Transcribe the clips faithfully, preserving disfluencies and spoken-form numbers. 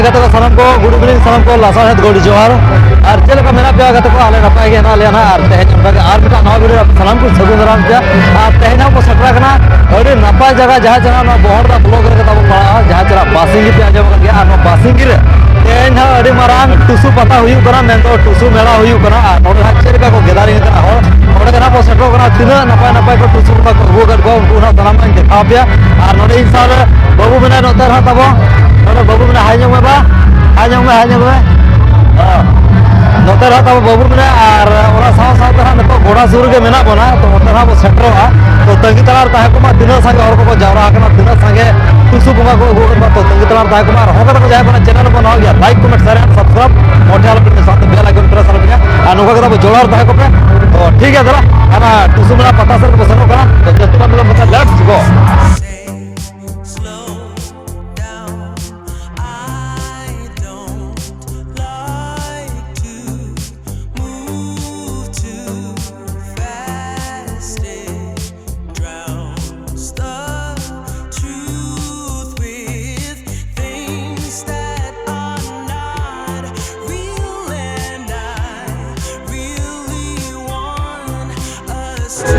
ᱜᱟᱛᱮ ᱠᱚ ᱥᱟᱱᱟᱢ ᱠᱚ good evening, ᱥᱟᱱᱟᱢ ᱠᱚ ᱞᱟᱥᱟᱲᱦᱮᱫ ᱜᱚᱰ ᱡᱚᱦᱟᱨ᱾ ᱟᱨ ᱪᱮᱫ ᱞᱮᱠᱟ ᱢᱮᱱᱟᱜ ᱯᱮᱭᱟ ᱜᱟᱛᱮ ᱠᱚ? ᱟᱞᱮ ᱱᱟᱯᱟᱭ ᱜᱮ ᱦᱮᱱᱟᱜ ᱞᱮᱭᱟ ᱱᱟᱦᱟᱜ᱾ ᱟᱨ ᱛᱮᱦᱮᱧ ᱚᱱᱠᱟ ᱜᱮ ᱟᱨ ᱢᱤᱫᱴᱟᱝ ᱱᱟᱣᱟ video ᱨᱮ ᱥᱟᱱᱟᱢ ᱠᱚ ᱥᱟᱹᱜᱩᱱ ᱫᱟᱨᱟᱢ ᱯᱮᱭᱟ᱾ ᱟᱨ ᱛᱮᱦᱮᱧ ᱦᱟᱸᱜ ᱵᱚ ᱥᱮᱴᱮᱨ ᱟᱠᱟᱱᱟ ᱟᱹᱰᱤ ᱱᱟᱯᱟᱭ ᱡᱟᱭᱜᱟ, ᱡᱟᱦᱟᱸ ᱡᱟᱭᱜᱟ ᱱᱚᱣᱟ ᱵᱚᱦᱚᱲᱫᱟ block ᱨᱮ ᱛᱟᱵᱚ ᱯᱟᱲᱟᱜᱼᱟ, ᱡᱟᱦᱟᱸ ᱡᱟᱭᱜᱟ ᱵᱟᱥᱤᱝᱜᱤ ᱯᱮ ᱟᱸᱡᱚᱢ ᱟᱠᱟᱫ ᱜᱮᱭᱟ᱾ ᱟᱨ ᱱᱚᱣᱟ ᱵᱟᱥᱤᱝᱜᱤ ᱨᱮ ᱛᱮᱦᱮᱧ ᱦᱟᱸᱜ ᱟᱹᱰᱤ ᱢᱟᱨᱟᱝ ᱴᱩᱥᱩ ᱯᱟᱛᱟ ᱦᱩᱭᱩᱜ ᱠᱟᱱᱟ, ᱢᱮᱱᱫᱚ ᱴᱩᱥᱩ ᱢᱮᱞᱟ ᱦᱩᱭᱩᱜ ᱠᱟᱱᱟ᱾ ᱟᱨ ᱱᱚᱰᱮ ᱦᱟᱸᱜ ᱪᱮᱫ ᱞᱮᱠᱟ ᱠᱚ gathering ᱟᱠᱟᱱᱟ ᱦᱚᱲ, ᱱᱚᱰᱮ ᱜᱮ ᱦᱟᱸᱜ ᱵᱚ ᱥᱮᱴᱮᱨᱚᱜ ᱠᱟᱱᱟ᱾ ᱛᱤᱱᱟᱹᱜ ᱱᱟᱯᱟᱭ ᱱᱟᱯᱟᱭ ᱠᱚ ᱴᱩᱥᱩ ᱵᱚᱸᱜᱟ ᱠᱚ ᱟᱹᱜᱩ ᱟᱠᱟᱫ ᱠᱚᱣᱟ, ᱩᱱᱠᱩ ᱦᱟᱸᱜ ᱥᱟᱱᱟᱢ ᱤᱧ ᱫᱮᱠᱷᱟᱣ ᱟᱯᱮᱭᱟ᱾ ᱟᱨ ᱱᱚᱰᱮ ᱤᱧ ᱥᱟᱶ ᱨᱮ ᱵᱟᱹᱵᱩ ᱢᱮᱱᱟᱭᱟ, ᱱᱚᱛᱮ ᱨᱮ ᱦᱟᱸᱜ ᱛᱟᱵᱚ, ᱱᱚᱰᱮ ᱵᱟᱹᱵᱩ ᱢᱮᱱᱟᱭᱟ, ᱦᱟᱭ ᱧᱚᱜ ᱢᱮ ᱵᱟ, ᱦᱟᱭ ᱧᱚᱜ ᱢᱮ, ᱦᱟᱭ ᱧᱚᱜ ᱢᱮ᱾ ᱦᱮᱸ᱾ ᱱᱚᱛᱮ ᱨᱮ ᱦᱟᱸᱜ ᱛᱟᱵᱚ ᱵᱟᱹᱵᱩ ᱢᱮᱱᱟᱭᱟ, ᱟᱨ ᱚᱱᱟ ᱥᱟᱶ ᱥᱟᱶᱛᱮ ᱦᱟᱸᱜ ᱱᱤᱛᱚᱜ ᱜᱚᱰᱟ ᱥᱩᱨ ᱨᱮᱜᱮ ᱢᱮᱱᱟᱜ ᱵᱚᱱᱟ, ᱛᱚ ᱚᱱᱛᱮ ᱨᱮ ᱦᱟᱸᱜ ᱵᱚ ᱥᱮᱴᱮᱨᱚᱜᱼᱟ᱾ ᱛᱚ ᱛᱟᱺᱜᱤ ᱛᱟᱲᱟᱜ ᱨᱮ ᱛᱟᱦᱮᱸ ᱠᱚᱜ ᱢᱟ, ᱛᱤᱱᱟᱹᱜ ᱥᱟᱸᱜᱮ ᱦᱚᱲ ᱠᱚᱠᱚ ᱡᱟᱣᱨᱟ ᱟᱠᱟᱱᱟ, ᱛᱤᱱᱟᱹᱜ ᱥᱟᱸᱜᱮ ᱴᱩᱥᱩ ᱵᱚᱸᱜᱟ ᱠᱚ ᱟᱹᱜᱩ ᱟᱠᱟᱫ ᱠᱚᱣᱟ, ᱛᱚ ᱛᱟᱺᱜᱤ ᱛᱟᱲᱟᱜ ᱨᱮ ᱛᱟᱦᱮᱸ ᱠᱚᱜ ᱢᱟ᱾ ᱟᱨ ᱦᱚᱸ ᱠᱟᱛᱮ ᱠᱚ ᱡᱟᱦᱟᱸᱭ ᱠᱚ channel ᱠᱚ ᱱᱟᱣᱟ ᱜᱮᱭᱟ, like, comment, share and subscribe ᱢᱚᱴᱷᱮ ᱟᱞᱚ ᱯᱮ ᱥᱟᱶᱛᱮ bell icon press ᱟᱞᱚ ᱯᱮ᱾ ᱟᱨ ᱱᱚᱝᱠᱟ ᱜᱮ ᱛᱟᱵᱚ ᱡᱚᱲᱟᱣ ᱨᱮ ᱛᱟᱦᱮᱸ ᱠᱚᱜ ᱯᱮ᱾ ᱛᱚ ᱴᱷᱤᱠ ᱜᱮᱭᱟ, ᱫᱟᱫᱟ, ᱚᱱᱟ ᱴᱩᱥᱩ ᱢᱮᱞᱟ ᱯᱟᱛᱟ ᱥᱮᱫ ᱵᱚ ᱥᱮᱱᱚᱜ ᱠᱟᱱᱟ᱾ ᱛᱚ ᱡᱚᱛᱚ ᱦᱚᱲ ᱢᱤᱞᱟᱹᱣ ᱠᱟᱛᱮ let's go᱾ Slow down. I don't like to move too fast. It drowns the truth with things that are not real, and I really want us to.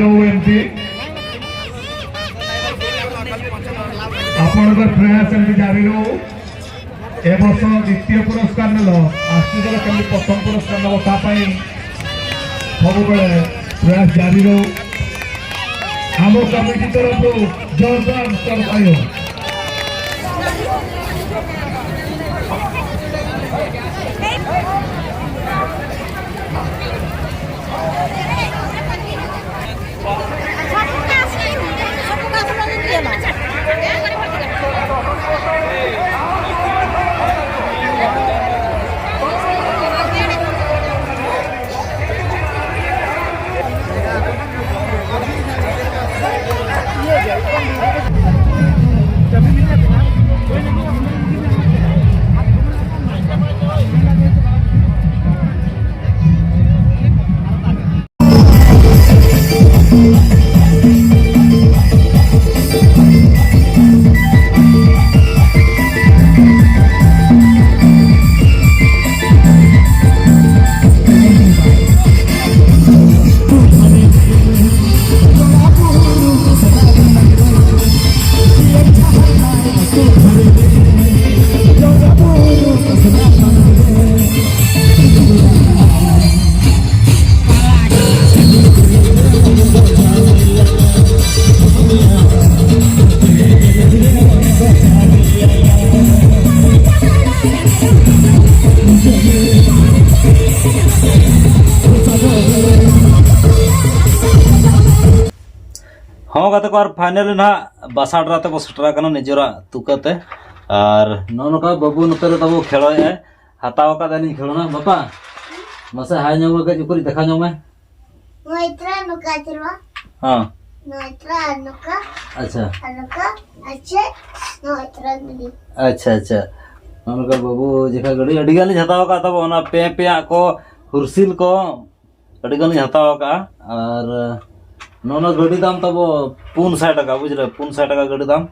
ରହୁ ଏମିତି। ଆପଣଙ୍କର ପ୍ରୟାସ ଏମିତି ଜାରି ରହୁ। ଏ ବର୍ଷ ଦ୍ୱିତୀୟ ପୁରସ୍କାର ନେଲ, ଆସୁଛି ଥର କେମିତି ପ୍ରଥମ ପୁରସ୍କାର ନେବ, ତା ପାଇଁ ସବୁବେଳେ ପ୍ରୟାସ ଜାରି ରହୁ। ଆମ କମିଟି ତରଫରୁ ଜୋରଦାର ତାଳି। ᱦᱚᱸ ᱜᱟᱛᱮ ᱠᱚ, ᱟᱨ finally ᱱᱟᱦᱟᱜ ᱵᱟᱥᱟᱰᱨᱟ ᱛᱮᱵᱚ ᱥᱮᱴᱮᱨ ᱟᱠᱟᱱᱟ ᱱᱤᱡᱮᱨᱟᱜ ᱛᱩᱠᱟᱹ ᱛᱮ᱾ ᱟᱨ ᱱᱚᱜᱼᱚ ᱱᱚᱝᱠᱟ ᱵᱟᱹᱵᱩ ᱱᱚᱛᱮ ᱨᱮ ᱛᱟᱵᱚ ᱠᱷᱮᱞᱚᱭᱮᱫᱼᱟᱭ, ᱦᱟᱛᱟᱣ ᱟᱠᱟᱫ ᱟᱹᱞᱤᱧ ᱠᱷᱮᱞᱳᱱᱟ᱾ ᱵᱟᱯᱟ, ᱢᱟᱥᱮ ᱦᱟᱭ ᱧᱚᱜ ᱢᱮ ᱠᱟᱹᱡ, ᱩᱠᱩᱨᱤᱡ ᱫᱮᱠᱷᱟᱣ ᱧᱚᱜ ᱢᱮ᱾ ᱱᱚᱣᱟ ᱛᱨᱟ ᱱᱚᱝᱠᱟ ᱪᱟᱞᱟᱜᱼᱟ᱾ ᱦᱮᱸ᱾ ᱱᱚᱣᱟ ᱛᱨᱟ ᱱᱚᱝᱠᱟ᱾ ᱟᱪᱪᱷᱟ᱾ ᱟᱨ ᱱᱚᱝᱠᱟ, ᱟᱪᱪᱷᱟ, ᱱᱚᱣᱟ ᱛᱨᱟ ᱜᱟᱹᱰᱤ᱾ ᱟᱪᱪᱷᱟ, ᱟᱪᱪᱷᱟ᱾ ᱱᱚᱜᱼᱚ ᱱᱚᱝᱠᱟ ᱵᱟᱹᱵᱩ ᱡᱮᱠᱷᱟ ᱜᱟᱹᱰᱤ ᱟᱹᱰᱤ ᱜᱟᱱ ᱞᱤᱧ ᱦᱟᱛᱟᱣ ᱟᱠᱟᱫ ᱛᱟᱵᱚ, ᱚᱱᱟ ᱯᱮ ᱯᱮᱭᱟᱜ ᱠᱚ, ᱦᱩᱨᱥᱤᱞ ᱠᱚ, ᱟᱹᱰᱤ ᱜᱟᱱ ᱞᱤᱧ ᱦᱟᱛᱟᱣ ᱟᱠᱟᱫᱼᱟ᱾ ᱟᱨ ᱱᱚᱜᱼᱚ ᱱᱚᱣᱟ ᱜᱟᱹᱰᱤ ᱫᱟᱢ ᱛᱟᱵᱚ ᱯᱩᱱ ᱥᱟᱭ ᱴᱟᱠᱟ, ᱵᱩᱡᱽ ᱨᱮ, ᱯᱩᱱ ᱥᱟᱭ ᱴᱟᱠᱟ ᱜᱟᱹᱰᱤ ᱫᱟᱢ᱾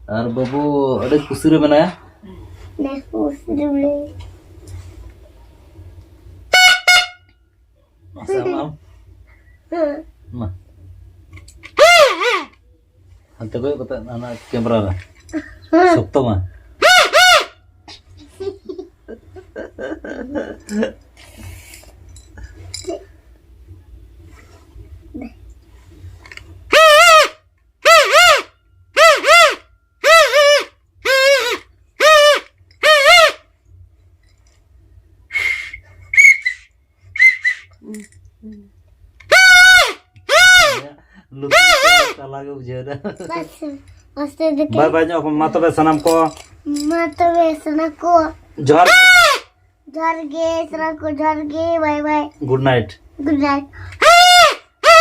ᱟᱨ ᱵᱟᱹᱵᱩ ᱟᱹᱰᱤ ᱠᱩᱥᱤ ᱨᱮ ᱢᱮᱱᱟᱭᱟ᱾ ᱱᱮ ᱠᱩᱥᱤ ᱨᱮ ᱢᱮᱱᱟᱭᱟ᱾ ᱢᱟᱥᱮ ᱟᱢ, ᱟᱢ᱾ ᱦᱮᱸ᱾ ᱢᱟ᱾ ᱦᱟᱱᱛᱮ ᱠᱚᱭᱚᱜ ᱠᱟᱛᱮ ᱚᱱᱟ ᱠᱮᱢᱮᱨᱟ ᱨᱮ᱾ ᱥᱚᱠᱛᱚ ᱢᱟ᱾ ᱞᱩᱛᱩᱨ ᱠᱚ ᱛᱟᱞᱟ ᱜᱮ ᱵᱩᱡᱷᱟᱹᱣ ᱮᱫᱟ᱾ ᱵᱟᱭ ᱵᱟᱭ ᱧᱚᱜ ᱢᱟ ᱛᱚᱵᱮ ᱥᱟᱱᱟᱢ ᱠᱚ᱾ ᱢᱟ ᱛᱚᱵᱮ ᱥᱟᱱᱟᱢ ᱠᱚ᱾ ᱡᱚᱦᱟᱨ ᱜᱮ᱾ ᱡᱚᱦᱟᱨ ᱜᱮ ᱥᱟᱱᱟᱢ ᱠᱚ, ᱡᱚᱦᱟᱨ ᱜᱮ, bye bye. Good night. Good night.